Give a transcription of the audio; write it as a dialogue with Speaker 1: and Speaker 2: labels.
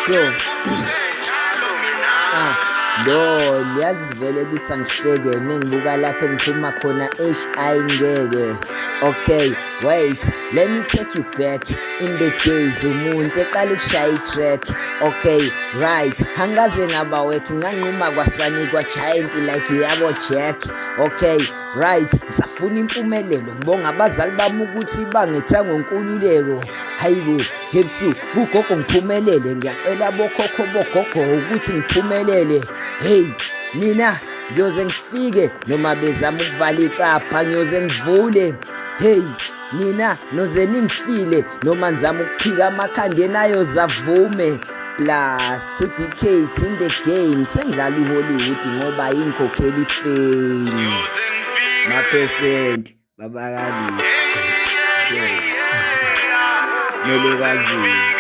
Speaker 1: Sure. Ah, lo yazi vele ukuthi angihleke mengibuka lapho engiphuma khona, eish, ayingeke. Okay, wait, let me take you back in the days umuntu eqala ukushaya i-track. Okay, right, angaze ngaba work, nganquma kwasani kwa-giant like yabo Jack. Okay, right, ngisafuna impumelelo, ngibonga abazali bami ukuthi bangetha ngonkululeko. Hayibo, ebusuku kugogo ngiphumelele, ngiyacela bokhokho bogogo ukuthi ngiphumelele. Hey, mina ngiyoze ngifike noma bezama ukuvala icapha, ngiyoze ngivule. Hey, mina noze ningifile noma nizama ukuphika amakhanda enayo zavume. Plus 2 decades in the game, sengidlala uHollywood ngoba ingikhokhela ifame.
Speaker 2: Ngiyoze ngifike.
Speaker 1: Maphesenti babakalisi. Yes. Mele kwaziwe.